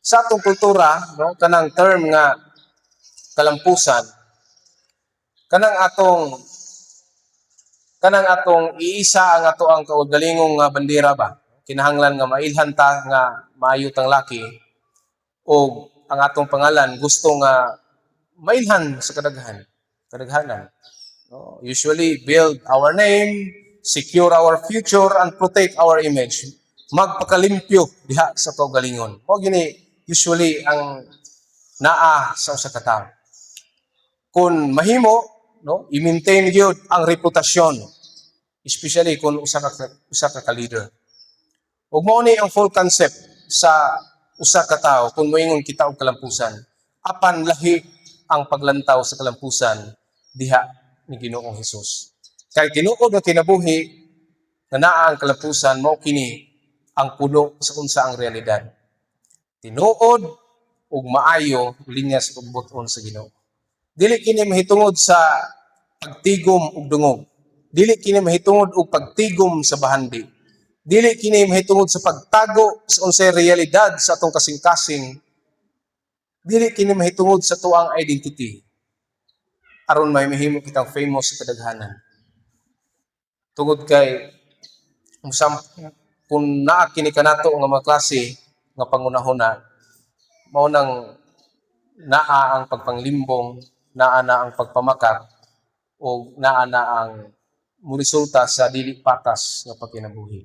Sa atong kultura, no, kanang term nga kalampusan, kanang atong iisa ang ato ang kaugalingong nga bandera ba, kinahanglan nga mailhan ta nga maayo tang laki o ang atong pangalan gusto nga mailhan sa kadaghanan, no? Usually build our name, secure our future and protect our image, magpakalimpyo diha sa kaugalingon. Mao gini usually ang naa sa usa ka tawo. Kung mahimo, no, i-maintain gyud ang reputasyon, especially kung usa ka ka-leader. Ug mao ni ang full concept sa usa ka tawo kung moingon kita og kalampusan. Apan lahi ang paglantaw sa kalampusan diha ni Ginoong Hesus. Kay tinuod nga kinabuhi nga naa ang kalampusan, mao kini ang puno sa unsa ang realidad. Tinuod ug maayo linya sa pagbuton sa Ginoo. Dili kini mahitungod sa pagtigom og dungog. Dili kini mahitungod og pagtigom sa bahandi. Dili kini mahitungod sa pagtago sa unsay realidad sa atong kasing-kasing. Dili kini mahitungod sa tuang identity aron may mahimo kitang famous sa kadaghanan. Tungod kay usam kung naa kini kanato nga mga klase nga pangunahuna, mao nang naa ang pagpanglimbong, naa na ang pagpamakak o naa na ang muresulta sa dili patas nga pagkinabuhi.